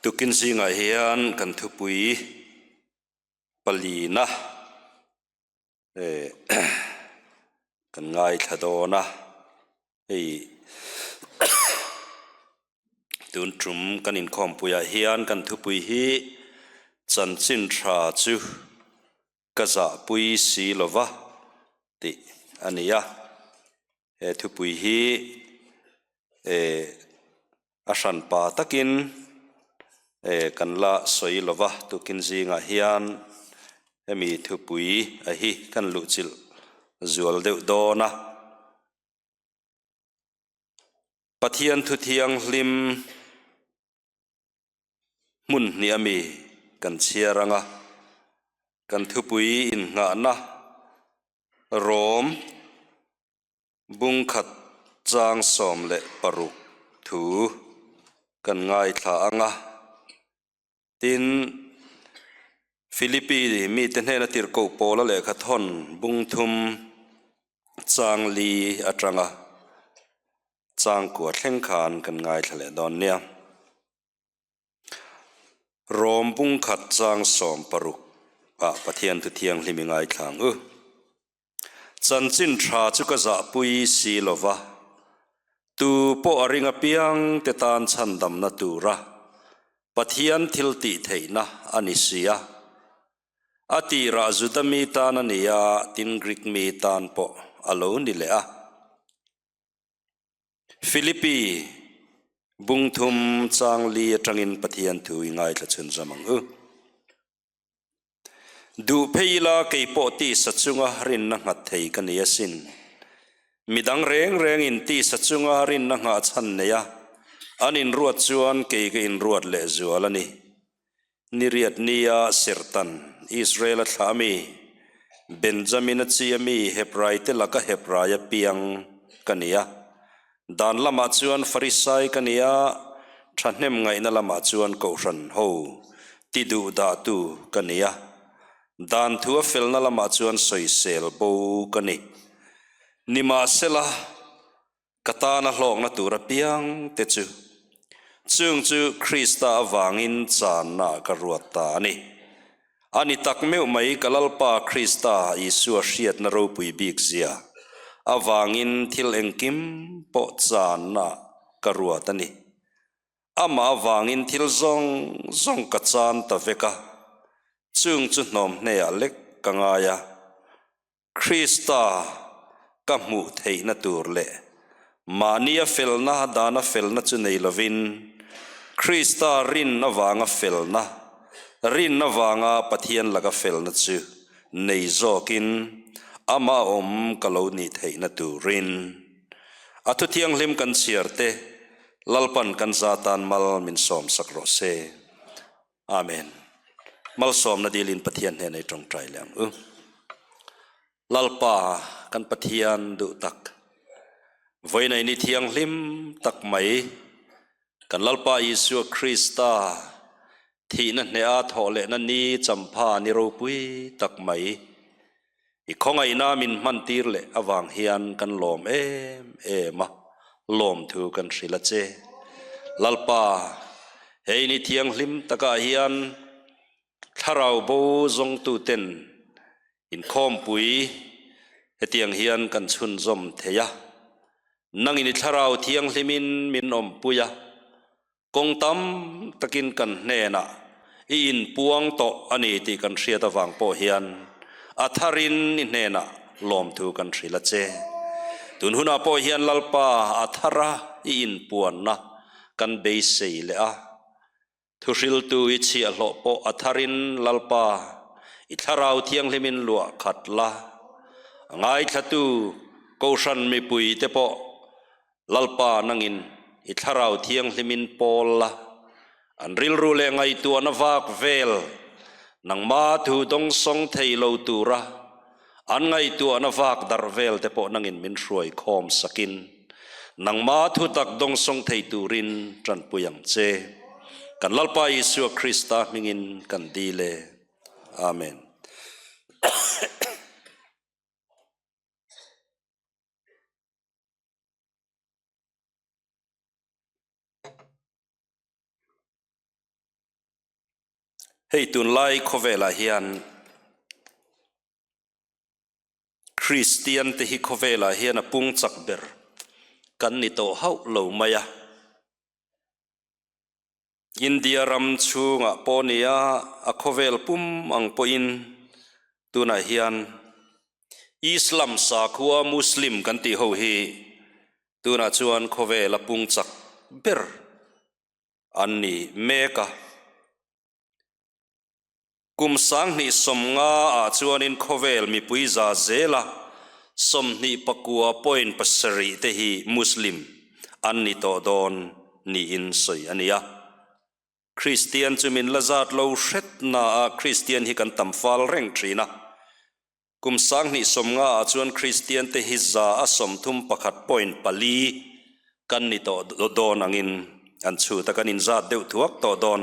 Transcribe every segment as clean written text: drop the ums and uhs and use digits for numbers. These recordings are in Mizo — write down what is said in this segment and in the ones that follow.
Tukin zingah hian kan thupui palina kan ngaithla dawn a, hei tun tum kan inkhawmpuiah hian kan thupui hi chanchin tha chu ka zahpui si lova tih a ni a. He thupui hi eh a hranpa takin eh kan la sawi lova tukin zingah hian hemi thupui a hi kan luhchilh zual deuh dawn a. Pathian thu thianghlim Hmun hnih ami kan chhiar anga kan thupui innghahna Rom bungkhat chang 16 thu kan ngaithla anga tin Philippi mite hnena tirhkoh pawla lehkha thawn bung thum chang li atanga changkua thleng khan kan ngaithla leh dawn nia. Rom bungkhat chang 16 ah Pathian thu thianghlim i ngaithla ang u. Chanchin tha chu ka zahpui si lova, tu pawh a ring apiang te tan chhandamna tura Pathian thil tih theihna a ni si a. A tirah Juda mi tan a ni a, tin Greek mi tan pawh a lo ni leh a. Philippi bung thum chang li atangin Pathian thu i ngaithla chhun zam ang u. Duh phei ila kei pawh tisa chunga rinna nghat thei ka ni asin. Midang reng rengin tisa chunga rinna nghah chhan nei a, an inruat chuan kei ka inruat lehzual a ni. Ni riat nia Serhtan, Israel-a thlah mi, Benjamin-a chi a mi Hebraite laka Hebraia piang ka ni a. Dan lamah chuan Farisai ka ni a, thahnem ngaihna lamah chuan Kohhran ho ti duh dahtu ka ni a. Dan thu a felna lamah chuan sawisel bo ka ni. Nimahsela, Ka tana hlawkna tur apiang te chu chung chu Krista avangin channa ka ruat ta a ni. A ni tak meuh mai ka Lalpa Krista Isua hriatna ropui bik zia avangin thil engkim pawh channa ka ruat a ni. Amah avangin thil zawng zawng ka chan ta vek a, chung chu hnawmhneah lek ka ngai a. Krista ka hmuh theihna tur leh mahnia felna dana felna chu nei lovin, Krista rin avanga felna, rin avanga Pathian laka felna chu nei zawkin amah awm ka lo nih theihna turin. A thu thianghlim kan chhiar te Lalpan kan za tan mal min sawmsak rawh se. Amen. Malsawmna dilin Pathian hnena i tawngtai leh ang u. Lalpa kan Pathian duh tak, vawiinei ni thianghlim tak mai, kan Lalpa Isua Krista thihna hneha thawh lehna ni champha ni ropui tak mai, i khawngaihna min hmantir leh avang hian kan lawm em em a, lawmthu kan hrilh a che. Lalpa, hei ni thianghlim takah hian thlarau bo zawngtuten inkhawmpui hetiang hian kan chhunzawm thei a, nangin i thlarau thianghlimin min awmpui a, Kawng tam takin kan hnenah i inpuang tawh a ni tih kan hriat avang pawh hian a tharin i hnenah lawmthu kan hrilh a che. Tun hunah pawh hian Lalpa a thara i inpuanna kan beisei leh a, thuhriltu i chhiahhlawh pawh a tharin Lalpa i Thlarau Thianghlimin luah khat la, a ngaithlatu Kohhran mipuite pawh Lalpa nangin i Thlarau Thianghlimin pawl la, an rilru leh ngaihtuahna vak vel nangma thu dawngsawng thei lo tura an ngaihtuahna vak darh vel te pawh nangin min hruai khawm sakin nangma thu tak dawngsawng thei turin tanpui ang che. Kan Lalpa Isua Krista hmingin kan dil e. Amen. Hei tunlai khawvelah hian Kristian te hi khawvelah hian a pung chak ber kan ni tawh hauh lo mai a. India ram chhungah pawh nia a khawvel pum ang pawhin tunah hian Islam sakhua Muslim kan tih ho hi tunah chuan khawvel a pung chak ber an ni mek a. Kum 2050 ah chuanin khawvel mipui za zela 29.7 te hi Muslim an ni tawh dawn niin sawi a ni a. Kristian chu min la zat lo hret naah Kristian hi kan tam fal reng thin a. Kum 2050 ah chuan Kristian te hi 31.4 kan ni tawh dawn angin an chhut a, kan inzat deuh thuak tawh dawn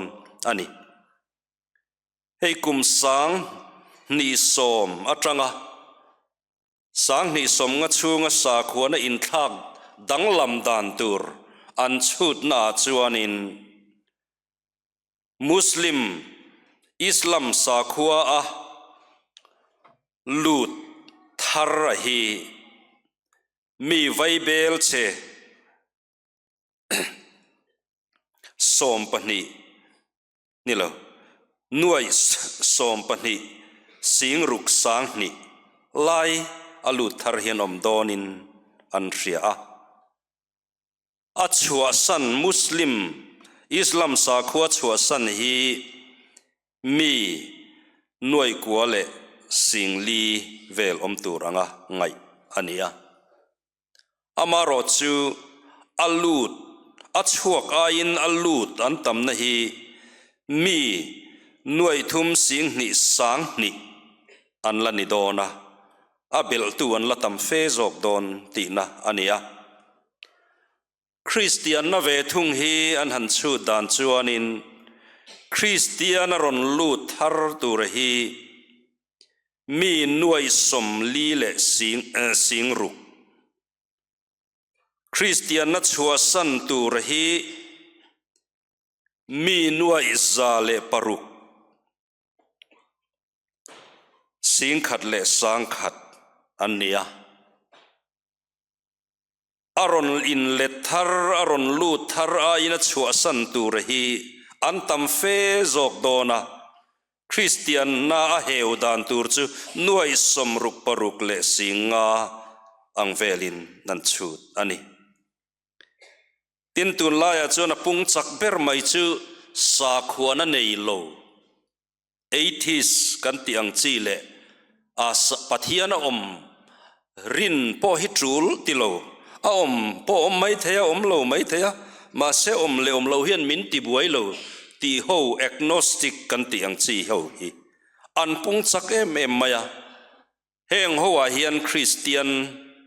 a ni. Hei kum 2010 atanga 2050 chhunga sakhuana inthlak danglam dan tur an chhutnaah chuanin Muslim Islam sakhua a lut thar a hi mi vaibel che 12 Ni lo, nuaih 12 sing ruk 2000 lai a lut thar hian awm dawnin an hria a. A chhuahsan Muslim Islam sakhua chhuahsan hi mi nuaih kua leh sing li vel awm tur anga ngaih a ni a. Amarawh chu a lut, a chhuak aiin a lut an tamna hi mi nuaih thum 2000 2000 an la ni dawn a, a belhtu an la tam fe zawk dawn tihna a ni a. Kristianna ve thung hi an han chhut dan chuanin Kristian a rawn lut thar tura hi mi nuai 40 leh sing 6,000. Kristianna chhuahsan tura hi mi nuai 106 1,000 leh 100 an ni a. A rawn inlet thar, a rawn lut thar aiin a chhuahsan tura hi an tam fe zawk dawn a, Kristianna a heu dan tur chu nuaih 66 leh 50 ang velin an chhut a ni. Tin, tunlaiah chuan a pung chak ber mai chu sakhuana nei lo, Atheist kan tih ang chi leh a Pathian a awm rin pawh hi tul ti lo, a awm pawh awm mai thei a, awm lo mai thei a, mahse awm leh awm lo hian min ti buai lo tih ho agnostic kan tih ang chi ho hi an pung chak em em mai a. Heng ho ah hian Kristian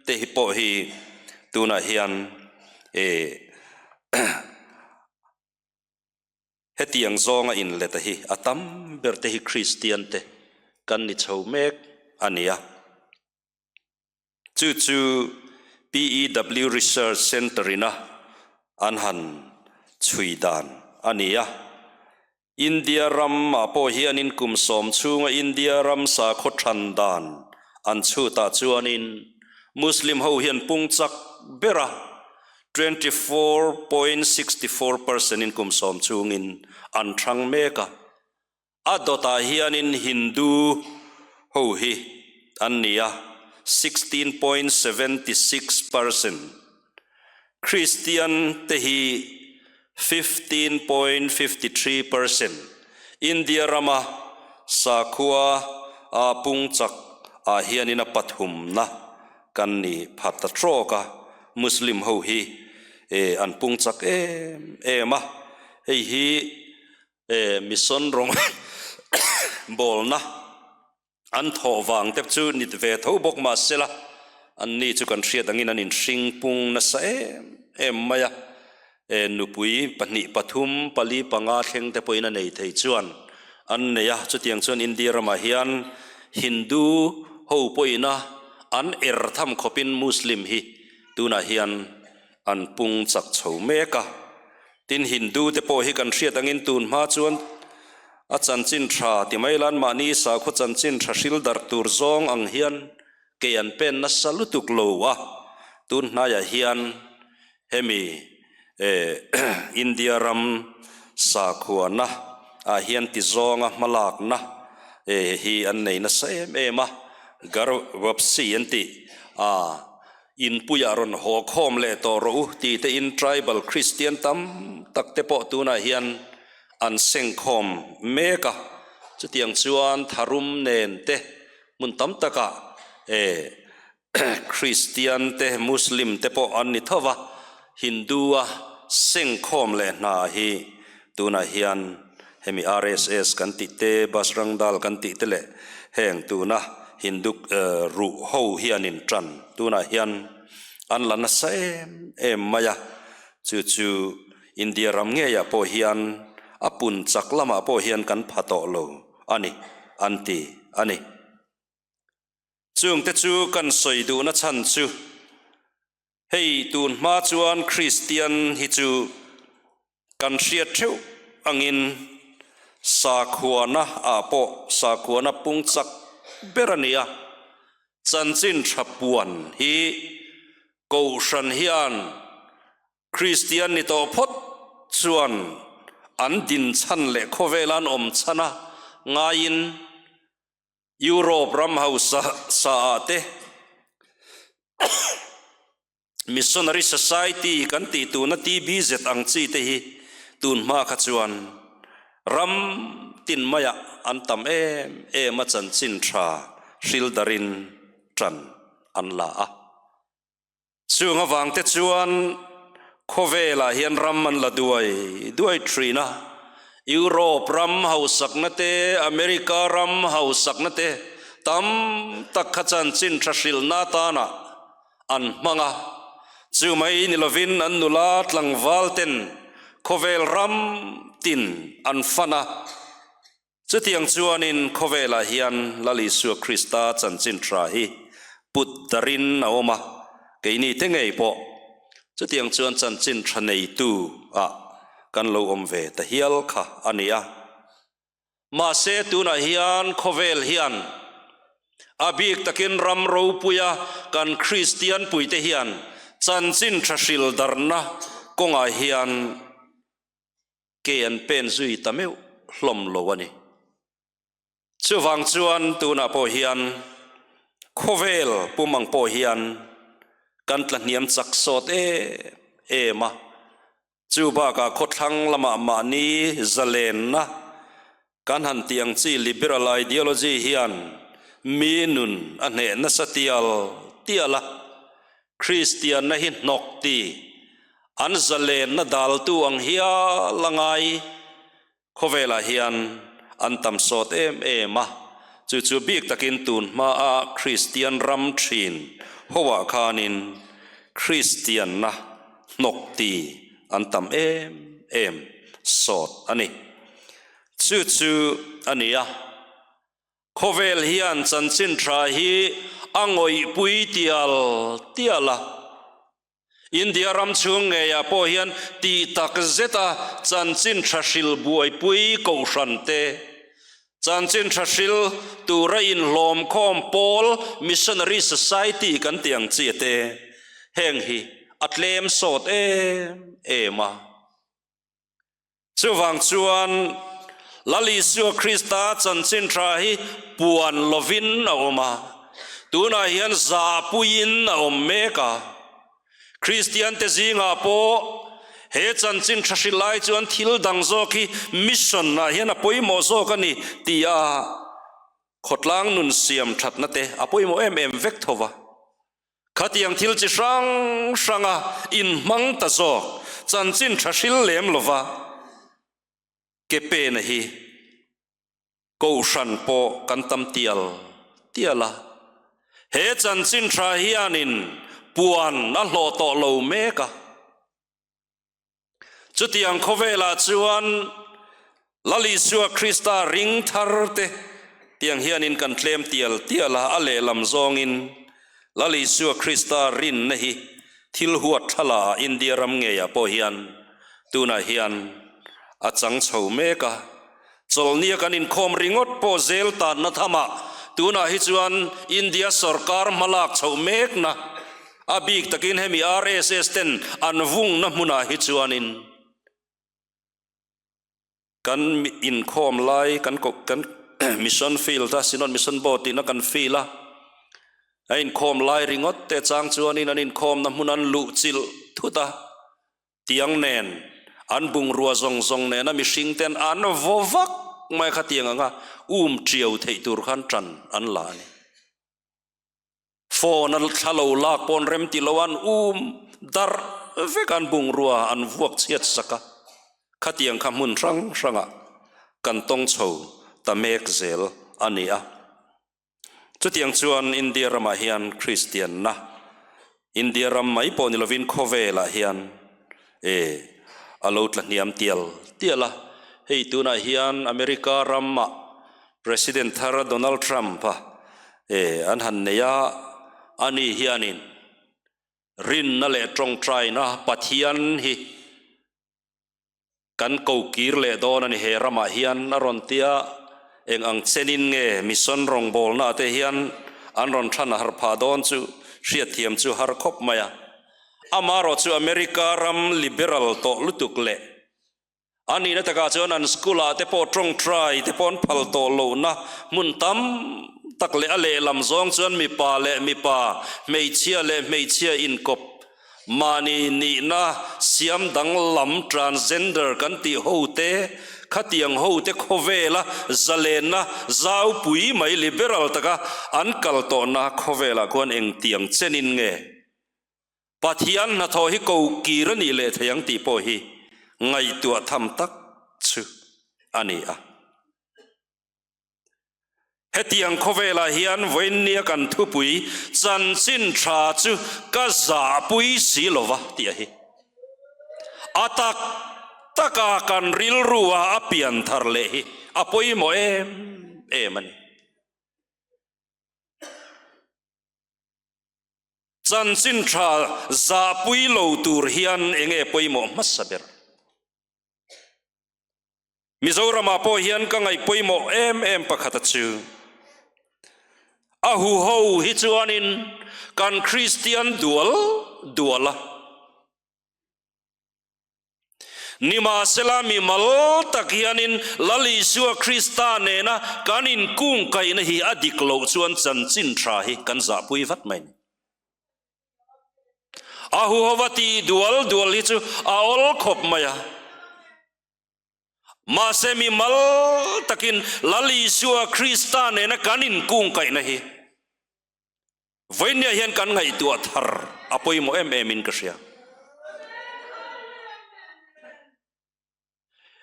te hi pawh hi tunah hian eh Hetiang zawnga inleta hi a tam ber te hi Kristian te kan ni chho mek a ni a. Chu chu PEW Research Centre ina an han chhui dan a ni a. India ram ah pawh hianin kum 10 chhunga India ram sakhaw than dan an chhutah chuanin Muslim ho hian pung chak ber a 24.64 percent in kum 10 chhungin an thang mek a. A dawtah hianin Hindu ho hi an ni a, 16.76 percent. Christian te hi 15.53 percent. India rama sakhua a pung chak ah hianin a pathumna kan ni phat ta trawk a, Muslim ho hi eh an pung chak em em a, hei hi eh mission rawng bawlna an thawh vang te chu ni ve tho bawk mahsela an ni chu kan hriat angin an inhring pung nasa em em mai a, eh nupui pahnih pathum pali panga thleng te pawhin a nei thei chuan an nei a, chutiang chuan India ramah hian Hindu ho pawhina an er tham khawpin Muslim hi tunah hian an pung chak chho mek a, tin Hindu te pawh hi kan hriat angin tun hma chuan. A chanchin tha ti mai lan mahni sakhaw chanchin tha hril darh tur zawng ang hian kei an pen nasa lutuk lo a, tun hnaiah hian hemi India ram sakhuana ah hian ti zawnga hmalakna hi an nei nasa em em a, Garvapsi an tih a. Inpuiah rawn haw khawm leh tawh rawh u ti te in tribal Kristian tam tak te pawh tunah hian an seng khawm mek a, chutiang chuan tharum nen te hmun tam takah e Kristian te Muslim te pawh an ni tho va, Hindu a seng khawm leh hna hi tunah hian Hemi RSS kan tih te, Bajrang Dal kan tih te leh heng tuna Hindu ruh ho hianin tan tunah hian an la nasa em em mai a, chu chu India ram ngeiah pawh hian a pun chak lamah pawh hian kan pha tawh lo a ni an ti a ni. Chungte chu kan sawi duhna chhan chu Hei tun hma chuan Kristian hi chu kan hriat theuh angin sakhuana ah pawh sakhuana pung chak ber a ni a, chanchin tha puan hi Kohhran hian Kristian ni tawh phawt chuan an din chhan leh khawvel an awm chhan a ngaiin Europe ram hausa sa ah te Missionary Society kan tih tuna TBZ ang chi te hi tun hma kha chuan ram tin maiah an tam em em a chanchin tha hril darin tan an la a. Chung avangte chuan khawvelah hian ram an la duai duai thin a, Europe ram hausakna te, America ram hausakna te tam tak kha chanchin tha hrilhna atana an hmang a, chu mai ni lovin an nula tlangval ten khawvel ram tin an fan a. Chutiang chuanin khawvelah hian Lal Isua Krista chanchin tha hi put darin a awm a, keini te ngei pawh chutiang chuan chanchin tha neitu ah kan lo awm ve ta hial kha a ni a. Mahse tunah hian khawvel hian a bik takin ram ropuia kan Kristian puite hian chanchin tha hril darna kawngah hian ke an pen zui ta meuh hlawm lo a ni. Chuvang chuan tunah pawh hian khawvel pum ang pawh hian kan tla hniam chak sawt em em a, chu bakah khawthlang lamah mahni zalenna kan han tih ang chi liberal ideology hian mi nun a hneh nasa tial tial a, Kristianna hi hnawk ti an zalenna daltu ang hial a ngai khawvelah hian an tam sawt em em a, chu chu bik takin tun hmaa Kristian ram thin hoah khanin Kristianna hnawk ti an tam em em sawt a ni. Chu chu a ni a. Khawvel hian chanchin tha hi a ngawihpui tial tial a. India ram chhung ngeiah pawh hian tih tak zeta chanchin tha hril buaipui kohhran te, chanchin tha hril tura inhlawmkhawm pawl Missionary Society kan tih ang chi te, heng hi a tlem sawt em em a. Chuvang chuan Lal Isua Krista chanchin tha hi puan lovin a awm a, tunah hian zahpuiin a awm mek a. Kristiante zingah pawh he chanchin tha hrilh lai chuan thil dang zawk hi mission ah hian a pawimawh zawk a ni tia khawtlang nun siam thatna te a pawimawh em em vek tho va. Khatiang thil chi hrang hranga inhmang ta zawk chanchin tha hril lem lova ke pena hi Kohhran pawh kan tam tial tial a. He chanchin tha hianin puan a hlawh tawh lo mek a. Chutiang khawvelah chuan Lal Isua Krista ring thar te tiang hianin kan tlem tial tial a, a lehlam zawngin Lal Isua Krista rinna hi thil huat thlala ah India ram ngeiah pawh hian tunah hian a chang chho mek a. Chawlhnia kan inkhawm ringawt pawh zel tanna thamah tunah hi chuan India sawrkar hmalak chhoh mekna, a bik takin hemi RSS ten an vungna hmunah hi chuanin kan inkhawm lai kan kan mission field a Synod Mission Board tihna kan field a, a inkhawm lai ringawt te chang chuanin an inkhawmna hmun an luhchilh thut a. Tiang nen, an bungrua zawng zawng nena mihring ten an vaw vak mai kha tiang anga um tiau theih tur khan tan an la a ni. Phone a thla lo lak pawn rem ti lo an um darh vek an bungrua an vuak chhiat sak a, khatiang kha hmun hrang hrangah kan tawng chho ta mek zel a ni a. Chutiang chuan India ramah hian Kristianna, India ram mai pawh ni lovin khawvelah hian e a lo tla hniam tial tial a. Hei tunah hian America ramah President thar Donald Trump-a e an han nei a, ani hianin rinna leh tawngtaina Pathian hi Kan ko kir leh dawn a ni he ramah hian a rawn tia eng ang chenin nge mission rawngbawlna te hian an rawn than a har phah dawn chu hriatthiam chu har khawp mai a. Amarawh chu America ram liberal tawh lutuk leh a nihna takah chuan an school ah te pawh tawngtai te pawh an phal tawh lohna hmun tam tak leh a lehlam zawng chuan mipa leh mipa, hmeichhia leh hmeichhia inkawp Mahni nihna siam danglam transgender kan tih hote, khatiang hote khawvela zalenna zaupui mai liberal taka an kal tawhna khawvelah khuan engtiang chenin nge Pathian hnathawh hi ko kir a nih leh thei ang tih pawh hi ngaihtuah tham tak chu a ni a. Hetiang khawvelah hian vawiinnia kan thupui chanchin tha chu ka zahpui si lova tih a hi. A tak taka kan rilrua a pian thar leh hi a pawimawh em em a ni. Chanchin tha zahpui lo tur hian enge pawimawh hmasa ber? Mizoramah pawh hian ka ngaih pawimawh em em pakhat a chu. A huho hi chuanin kan Kristian dual dual a. Nimahsela mi mal tak hianin Lal Isua Krista nena kan inkungkaihna hi a dik loh chuan chanchin tha hi kan zahpui vat mai a ni. A huhova tih dual dual hi chu a awl khawp mai a. Mahse mi mal takin Lal Isua Krista nena kan inkungkaihna hi vawinia hian kan ngaihtuah thar a pawimawh em em in ka hria.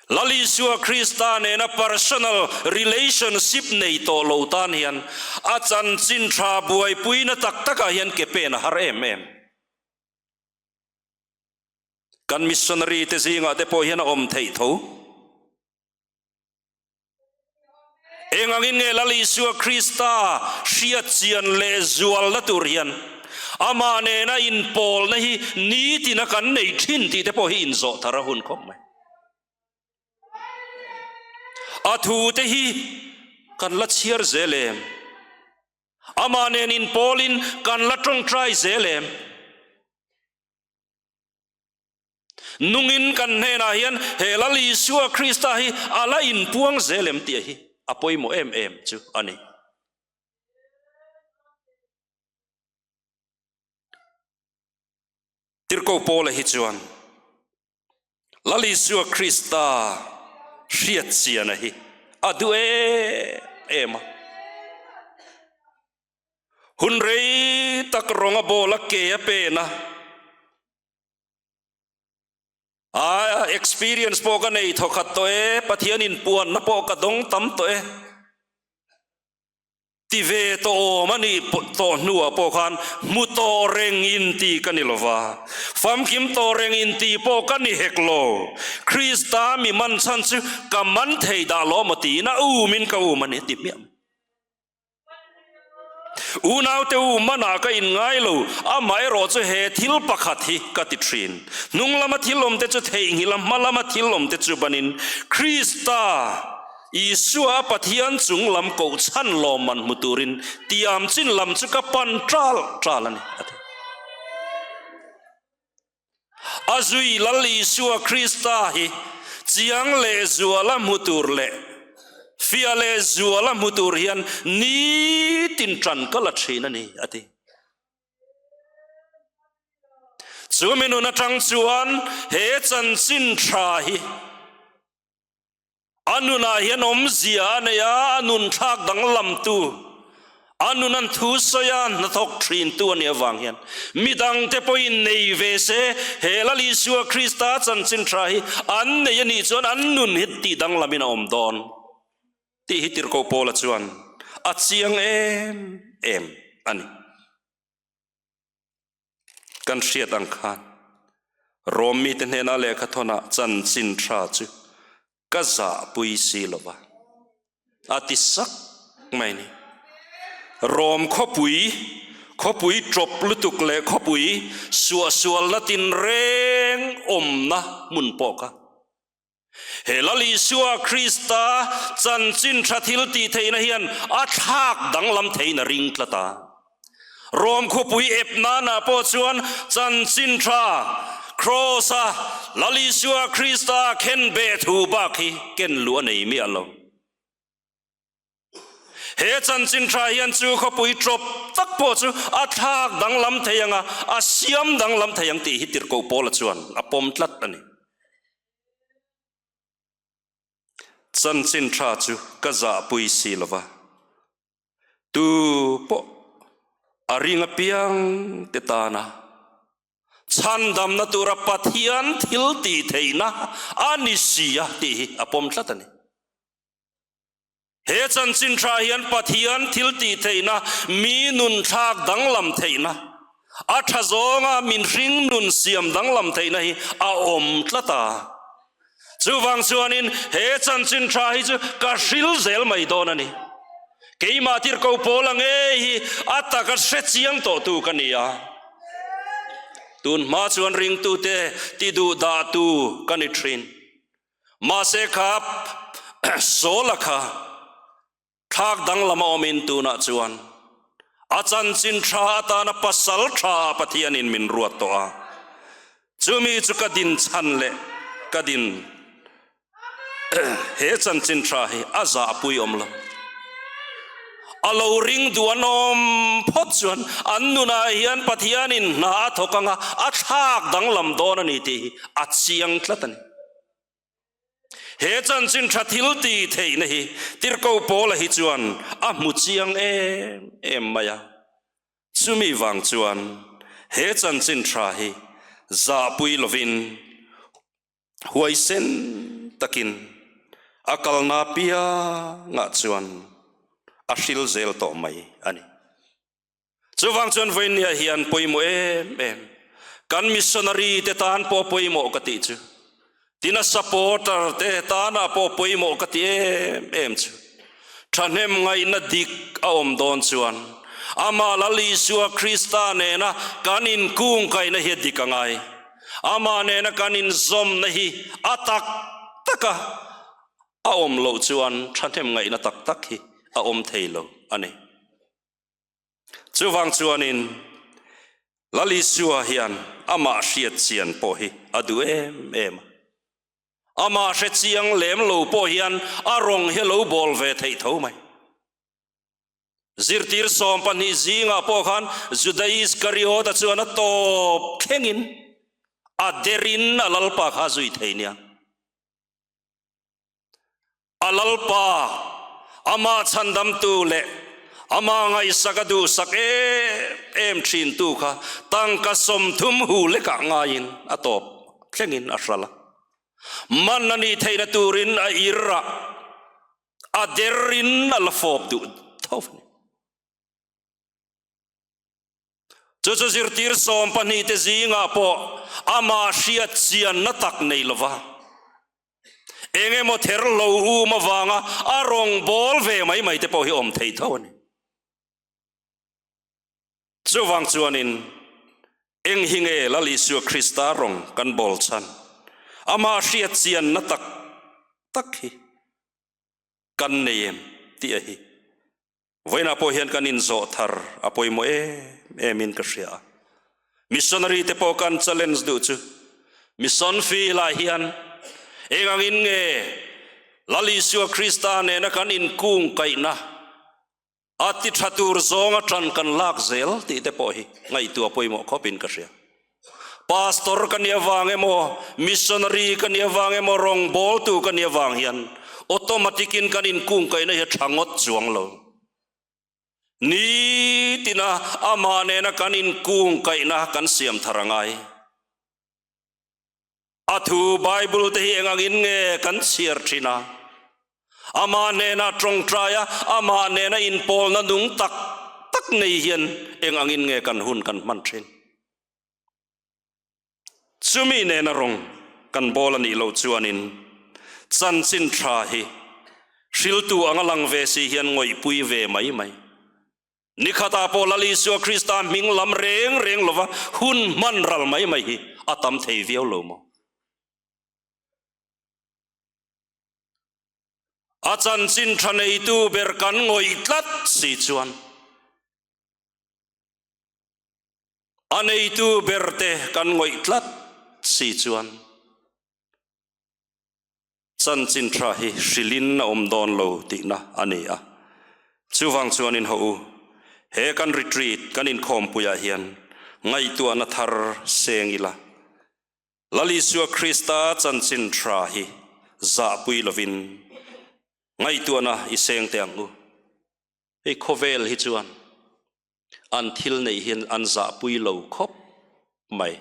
Lal Isua Krista nena personal relationship nei tawh lo tan hian a chanchin tha buaipuina tak takah hian ke pen a har em em. Kan missionary te zingah te pawh hian a awm theih tho. Eng angin nge Lal Isua Krista hriat chian leh zualna tur hian amah nena inpawlna hi nitina kan nei thin tih te pawh hi inzawh thar a hun khawp mai. A thu te hi kan la chhiar zel em? Amah nen inpawlin kan la tawngtai zel em? Nungin kan hnenah hian he Lal Isua Krista hi a la inpuang zel em tih hi a pawimawh em em chu a ni. Tirhkoh Paula hi chuan Lal Isua Krista hriatchiana hi a duh em em a. Hun rei tak rawng a bawl a ke a pen a. A experience pawh ka nei thawkhat tawh e, Pathian inpuanna pawh ka dawng tam tawh e. Ti ve tawh awm a nih tawh hnuah pawh khan hmu tawh reng inti ka ni lova, famkim tawh reng inti pawh ka ni hek lo. Krista mi man chhan chu ka man thei dah lo maw tiin a umin ka um a ni a ti hmiah mai. Unaute u, manah ka inngai lo, amaherawh chu he thil pakhat hi ka ti thin. Hnung lama thil awmte chu theihnghilh a, hma lama thil awmte chu banin Krista. Isua a Pathian chung lam koh chhan lawmman hmu turin tiam chin lam chu ka pan ṭal ṭal a ni, a ti. A zui Lal Isua Krista hi chiang leh zuala hmu tur leh fiah leh zuala hmu tur hian nitin ṭan ka la ṭhin a ni, a ti. Chu mi nun aṭang chuan he chanchin ṭha hi A nunah hian awmzia a nei a, a nun thlak danglamtu, a nun an thu sawi a, hnathawk thintu a nih avang hian midangte pawhin nei ve se, he Lal Isua Krista chanchin tha hi an nei a nih chuan an nun hi tih danglamin a awm dawn tih hi Tirhkoh Paula chuan a chiang em em a ni. Kan hriat ang khan Rom mite hnena lehkha thawnah chanchin tha chu ka zahpui si lo va, a ti sak mai ni. Rom khawpui, khawpui tawp lutuk leh khawpui suahsualna tinreng awmna hmun pawh kha He Lal Isua Krista chanchin tha thil tih theihna hian a thlak danglam theiin a ring tlat a. Rom khawpui ep nanah pawh chuan chanchin tha Kraws-a Lal Isua Krista khenbeh thu bak hi ken luh a nei miah lo. He chanchin tha hian chu khawpui tawp tak pawh chu a thlak danglam thei ang a, a siam danglam thei ang tih hi Tirhkoh Paula chuan a pawm tlat a ni. Chanchin tha chu ka zahpui si lo va, tu pawh a ring apiang te tana chhandamna tura Pathian thil tih theihna a ni si a tih hi a pawm tlat a ni. He chanchin tha hian Pathian thil tih theihna, mi nun thlak danglam theihna, a tha zawnga min hring nun siam danglam theihna hi a awm tlat a. Chuvang chuanin he chanchin tha hi chu ka hril zel mai dawn a ni. Keimah tirhkoh pawl ang ngei hi a taka hre chiang tawhtu ka ni a. Tun hma chuan ringtute ti duh dahtu ka ni thin. Mahse kha Saula kha thlak danglam a awmin tunah chuan a chanchin tha atana pasal tha ah Pathianin min ruat tawh a, chumi chu ka din chhan leh ka din he chanchin tha hi a zahpui awm lo. A lo ring duh an awm phawt chuan an nunah hian Pathianin hna a thawk anga a thlak danglam dawn a ni tih hi a chiang tlat a ni. He chanchin tha thil tih theihna hi Tirhkoh Paula hi chuan a hmu chiang em em mai a. Chumi vang chuan he chanchin tha hi zahpui lovin Huaisen takin a kalna piangah chuan a hril zel tawh mai a ni. Chuvang chuan vawinia hian pawimawh em em, kan missionary te tan pawh pawimawh ka tih chu, tina supporter te tanah pawh pawimawh ka ti em em chu, thahnem ngaihna dik a awm dawn chuan amah Lal Isua Krista nena kan inkungkaihna hi a dik a ngai. Amah nena kan inzawmna hi a tak taka a awm loh chuan thahnem ngaihna tak tak hi a awm thei lo a ni. Chuvang chuanin Lal Isua hian amah hriat chian pawh hi a duh em em a. Amah hre chiang lem lo pawh hian a rawng hi a lo bawl ve theih tho mai. Zirtir 12 zingah pawh khan Juda Iskariota chuan a tawp thlengin a derin a lalpa kha a zui thei nia. A lalpa, amah chhandamtu leh amah ngaihsak a duhsak em em thintu kha tangka 30 hu lekah ngaiin a tawp thlengin a hral a. Man a nih theihna turin a ir a. A derin a la fawp duh tho a ni. Chu chu zirtir 12 te zingah pawh amah hriat chianna tak nei lova eng emaw ther lo um avanga a rawng bawl ve mai mai te pawh hi awm thei tho a ni. Chuvang chuanin eng hi nge Lal Isua Krista rawng kan bawl chhan? Amah hriat chianna tak tak hi. Kan nei em tih a hi. Vawiinah pawh hian kan inzawh thar a pawimawh em em in ka hria a. Missionary te pawh kan challenge duh chu mission field ah hian eng angin nge Lal Isua Krista nena kan inkung kaihna a ti tha tur zawnga tan kan lak zel tih te pawh hi ngaihtuah pawimawh khawp in ka hria. Pastor ka nih avang emaw, missionary ka nih avang emaw, rawngbawltu ka nih avang hian automatic in kan inkungkaihna hi a tha ngawt chuang lo. Nitina amah nena kan inkungkaihna kan siam thar a ngai. A thu Bible te hi eng angin nge kan chhiar thin a? Amah hnena tawngtai a, amah nena inpawlna nung tak tak nei hian eng angin nge kan hun kan hman thin? Chumi nena rawng kan bawl a nih loh chuanin chanchin tha hi hriltu anga lang ve si hian ngawihpui ve mai mai. Nikhatah pawh Lal Isua Krista hming lam reng reng lova hun hman ral mai mai hi a tam thei viau lo maw? A chanchin tha neitu ber kan ngawih tlat si chuan a neitu berte kan ngawih tlat si chuan chanchin tha hi hrilin a awm dawn lo tihna a ni a. Chuvang chuanin haw u, he kan retreat kan inkhawmpuiah hian ngaihtuahna thar seng ila. Lal Isua Krista chanchin tha hi zahpui lovin ngaihtuahna i seng teh ang u. Hei khawvel hi chuan an thil neih hian an zahpui lo khawp mai.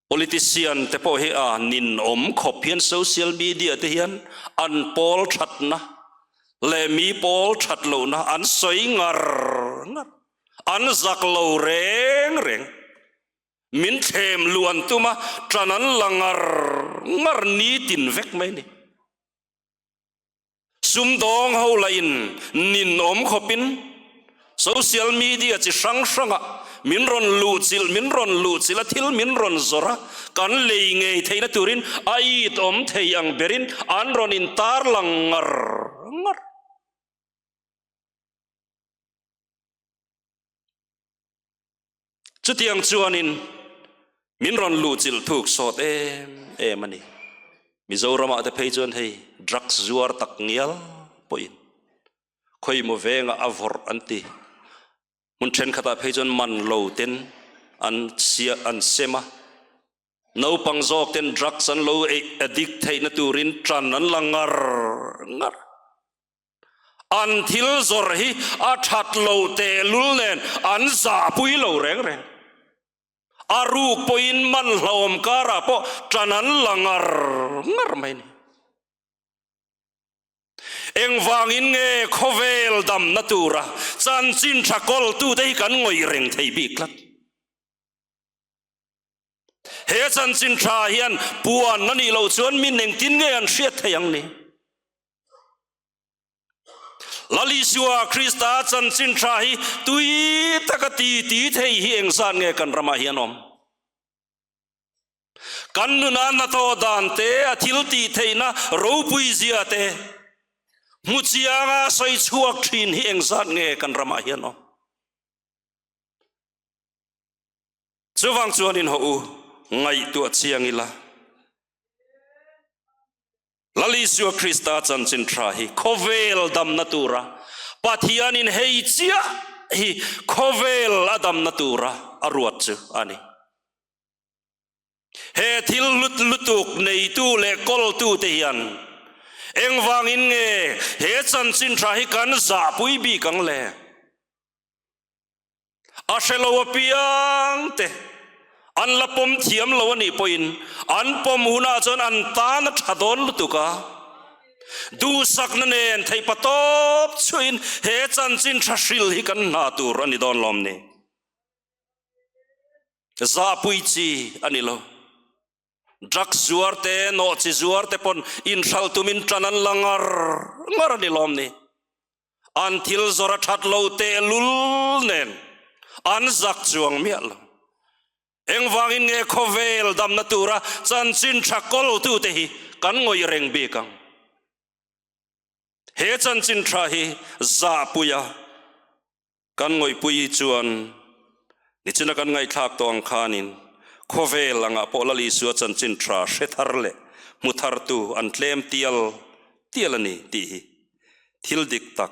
Politician te pawh hi a ninawm khawp hian social media te hian an pawl thatna leh mi pawl that lohna an sawi ngar ngar. An zak lo reng reng. Min thlem luh an tum a, ṭan an la ngar ngar nitin vek mai a ni. Sumdawng ho lahin ninawm khawpin social media chi hrang hrangah min rawn luhchilh min rawn luhchilh a, thil min rawn zawrh a, kan lei ngei theihna turin a it awm thei ang berin an rawn intarlang ngar ngar. Chutiang chuanin min rawn luhchilh thuk sawt em em a ni. Mizoramah te phei chuan hei drugs zuar tak ngial pawhin khawimaw vengah a vawrh an ti. Hmun thenkhatah phei chuan man lo ten an chhia an sem a. Naupang zawk ten drugs an lo addict theihna turin tan an la ngar ngar. An thil zawrh hi a that lo tehlul nen an zahpui lo reng reng. A ruk pawhin man hlauhawm karah pawh tan an la ngar ngar mai a ni. Engvangin nge khawvel damna tura chanchin tha kawltute hi kan ngawih reng thei bik tlat? He chanchin tha hian puan a nih loh chuan min engtin nge an hriat thei ang ni? Lal Isua Krista chanchin tha hi tui taka ti ti thei hi engzat nge kan ramah hian awm? Kan nuna hnathawh dan te, a thil tih theihna ropui zia te, hmu chianga sawi chhuak thin hi engzat nge kan ramah hian awm? Chuvang chuanin haw u, ngaihtuah chiang ila. Lal Isua Krista chanchin tha hi khawvel damna tura Pathianin hei chiah hi khawvel a damna tura a ruat chu a ni. He thil hlut lutuk neitu leh kawltute hian engvangin nge he chanchin tha hi kan zahpui bik ang le? A hre lo apiang te an la pawm thiam lo a nih pawhin an pawm hunah chuan an tan a tha dawn lutuk a. Duhsakna nen theihpa tawp chhuahin he chanchin tha hril hi kan hna tur a ni dawn lawm ni. Zahpui chi a ni lo. Drugs zuar te, nawhchi zuar te pawn inhralh tumin tan an la ngar ngar a ni lawm ni. An thil zawr a that lo tehlul nen an zak chuang miah lo. Engvangin nge khawvel damna tura chanchin tha kawltute hi kan ngawih reng bik ang? He chanchin tha hi zahpuia kan ngawihpui chuan nichina kan ngaihthlak tawh ang khanin khawvel angah pawh Lal Isua chanchin tha hre thar leh hmu thartu an tlem tial tial a ni tih hi thil dik tak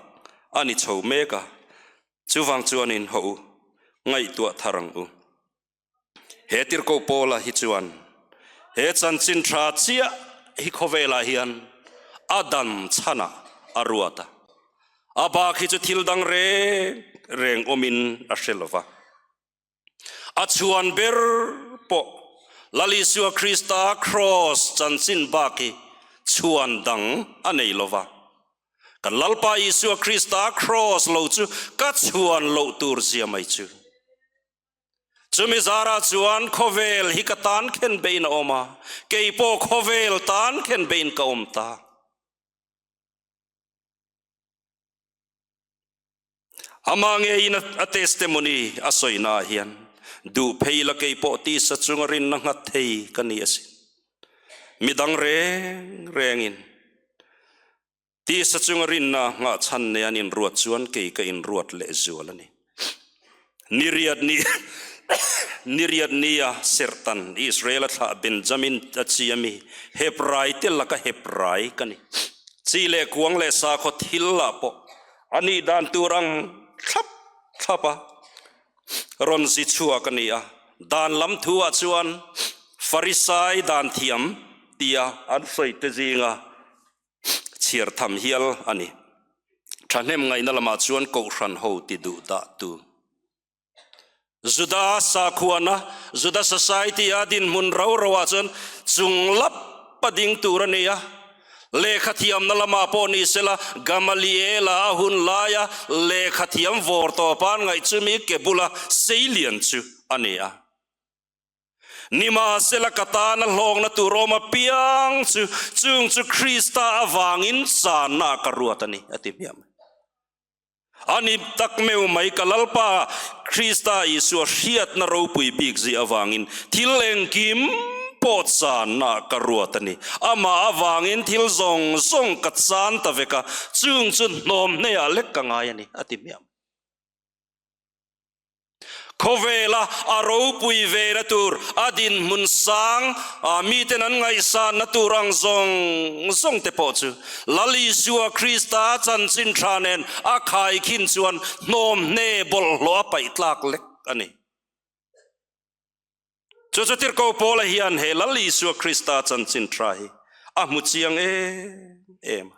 a ni chho mek a, chuvang chuanin hawh u, ngaihtuah thar ang u. He tirhkoh Paula hi chuan he chanchin tha chiah hi khawvelah hian a dan chhanah a ruat a, a bak hi chu thil dang reng reng awmin a hre lo va. A chhuan ber pawh Lal Isua Krista kraws chanchin bak hi chhuan dang a nei lo va. Kan Lalpa Isua Krista kraws lo chu ka chhuan loh tur zia mai chu. Chumi zarah chuan khawvel hi ka tan khen bein a awm a, kei pawh khawvel tan khen bein ka awm ta. Amah ngeiin a testimony a sawina ah hian duh phei la kei pawh tisa chunga rinna nghat thei ka ni asin. Midang reng rengin Tisa chunga rinna nghahchhan nei an inruat chuan kei ka inruat leh zual a ni. Niriat ni Niriat nia Serhtan Israel a thlah Benjamin a chi ami Hebrai te laka Hebrai ka ni. Chi leh kuang leh sakhaw thil lah pawh a nih dan tur ang thlap thlap a rawn zi chhuak a ni a. Dan lam thu ah chuan Farisai dan thiam tia an sawi te zinga chhiar tham hial a ni. Thahnem ngaihna lamah chuan Kohhran ho ti duh dah tu. Juda sakhuana, Juda society a dinhmun rau rau ah chuan chung lap a ding tur a ni a. Lehkha thiamna lamah pawh ni sela Gamaliela a hun laia lehkha thiam vawr tawpa an ngaih chumi ke bula seilian chu a ni a. Nimahsela ka tana hlawkna tur awm apiang chu chung chu Krista avangin channa ka ruat a ni, a ti hmiah mai. A ni tak meuh mai ka Lalpa Krista Isua hriatna ropui bik zih avangin thil engkim pawh channa ka ruat a ni. Amah avangin thil zawng zawng ka chan ta vek a, chung chu hnawm hnehah lek ka ngai a ni, a ti hmiah mai. Khawvela a ropui vena tur, a dinhmun sang, miten an ngaihsanna tur ang zawng zawng te pawh chu Lal Isua Krista chanchin tha nen a khaikhin chuan hnawm hne bawlhhlawh a paih tlak lek a ni. Chu chu Tirhkoh Paula hian he Lal Isua Krista chanchin tha hi a hmu chiang em em a.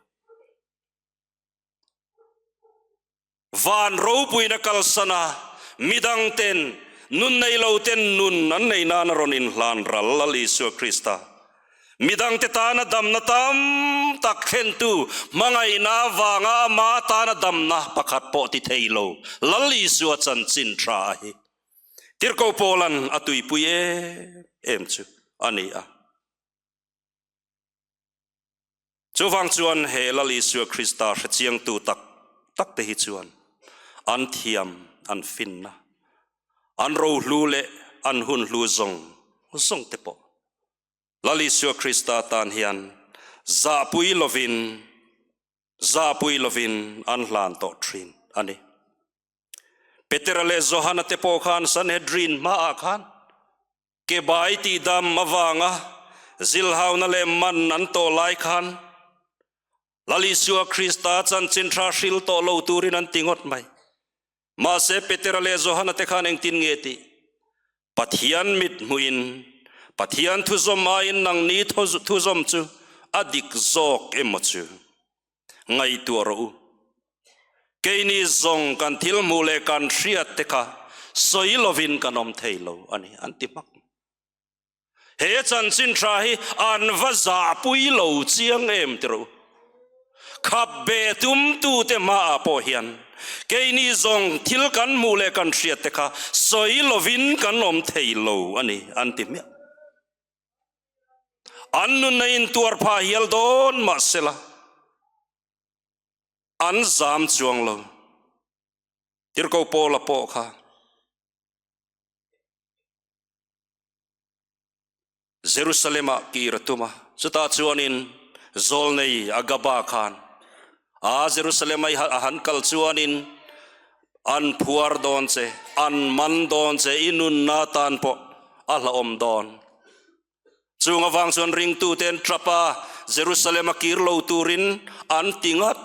Van ropuina kalsana midang ten nun nei lo ten nun an nei nan a rawn inhlan ral Lal Isua Krista. Midang te tana damna tam tak thlentu hmangaihna avanga ama tana damna pakhat pawh ti thei lo Lal Isua chanchin tha a hi Tirhkoh Paulan a tuipui em em chu a ni a. Chuvang chuan he Lal Isua Krista hrechiangtu tak tak te hi chuan an thiam, an finna, an rohlu leh an hun hlu zawng zawng te pawh Lal Isua Krista tan hian zahpui lovin zahpui lovin an hlan tawh thin a ni. Petera leh Johana te pawh khan Sanhedrin hmaah khan Kebai tihdam avanga zilhauna leh man an tawh lai khan Lal Isua Krista chanchin tha hril tawh lo turin an ti ngawt mai. Mahse Petera leh Johana te khan engtin nge tih? Pathian mit hmuhin Pathian thuzawm aiin nangni thuzawm chu a dik zawk emaw chu ngaihtuah rawh u. Keini zawng kan thil hmuh leh kan hriat te kha sawi lovin kan awm thei lo a ni, an ti hmak. He chanchin tha hi an va zahpui lo chiang em ti rawh u. Khap be tumtute hmaah pawh hian keini zawng thil kan hmuh leh kan hriat te kha sawi lovin kan awm thei lo a ni, an ti hmiah. An nunna intuar phah hial dawn mahsela an zam chuang lo. Tirhkoh Paula pawh kha Jerusalem-ah kir a tum a, chutah chuanin zawlnei Agaba khan. A Jerusalem a han kal chuanin an phuar dawn che, an man dawn che, i nunna tan pawh a hlauhawm dawn. Chung avang chuan ringtute an tap a, Jerusalem a kir lo turin an ti ngat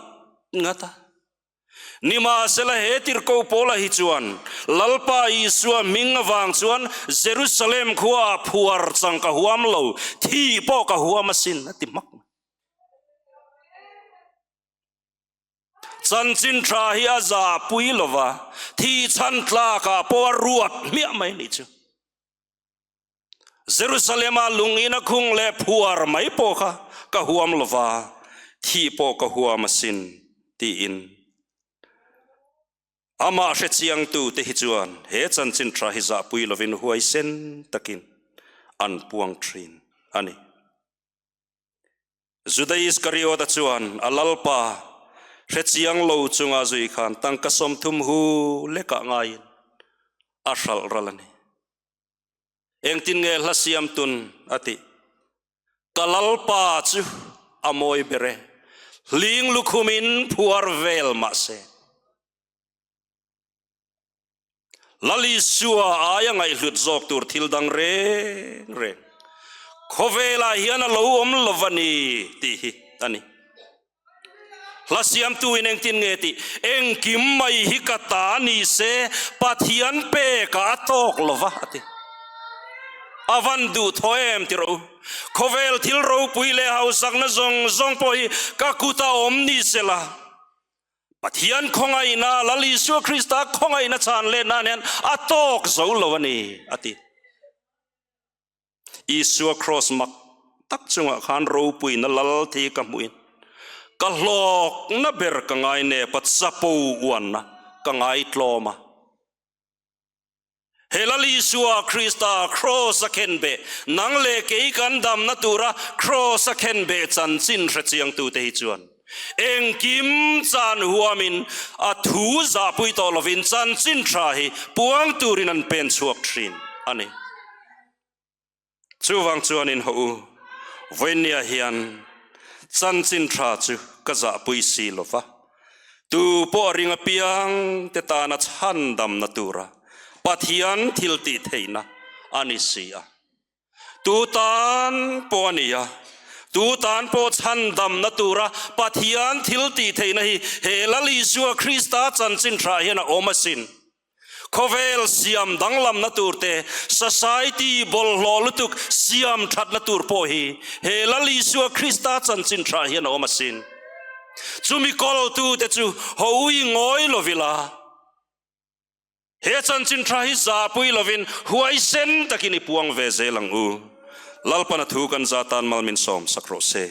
ngat a. Nimahsela he tirhkoh Paula hi chuan Lalpa Isua hming avang chuan Jerusalem khuaah phuar chang ka huam lo, thih pawh ka huam asin a ti hmak mai. Chanchin tha hi a zahpui lova, thih chhan tlakah pawh a ruat hmiah mai a nih chu. Jerusalema lung ina khung leh phuar mai pawh kha ka huam lova, thih pawh ka huam asin, tiin amah hrechiangtute hi chuan he chanchin tha hi zahpui lovin huaisen takin an puang thin a ni. Juda Iskariota chuan a Lalpa hrechiang lo chunga zui khan tangka 30 hu lekah ngaiin a hralh ral a ni. Engtin nge hla siam tun a tih? Ka Lalpa chu a mawi ber e, hling lukhumin phuar vel mah se. Lal Isua aia ngaihhlut zawk tur thil dang reng reng khawvelah hian a lo awm lo va ni tih hi a ni. Hla siamtu in engtin nge tih? Engkim mai hi ka ta ni se, Pathian pekah a tawk lo va, a ti. A van duh thaw em ti rawh u. Khawvel thil ropui leh hausakna zawng zawng pawh hi ka kuta awm ni se la, Pathian khawngaihna, Lal Isua Krista khawngaihna chhan let nan hian a tawk zo lo a ni, a ti. Isua Kraws mak tak chungah khan ropuina lal thi ka hmuhin ka hlawkna ber ka ngai nep a, chapo uanna ka ngai tlawm a. He Lal Isua Krista Kraws a khenbeh, nang leh kei kan damna tura Kraws a khenbeh chanchin hrechiangtute hi chuan engkim chan huamin a thu zahpui tawh lovin chanchin tha hi puang turin an pen chhuak thin a ni. Chuvang chuanin haw u, vawinia hian chanchin tha chu ka zahpui si lo va, tu pawh a ring apiang te tana chhandamna tura Pathian thil tih theihna a ni si a. Tu tan pawh a ni a, tu tan pawh chhandamna tura Pathian thil tih theihna hi he Lal Isua Krista chanchin tha hian a awm asin. Khawvel siam danglamna tur te, society bawlhhlawh lutuk siam thatna tur pawh hi he Lal Isua Krista chanchin tha hian a awm asin. Chumi kawltute chu hawi ngawi lovila, he chanchin tha hi zahpui lovin huaisen takin i puang ve zel ang u. Lalpana thu kan za tan mal min sawm sak rawh se.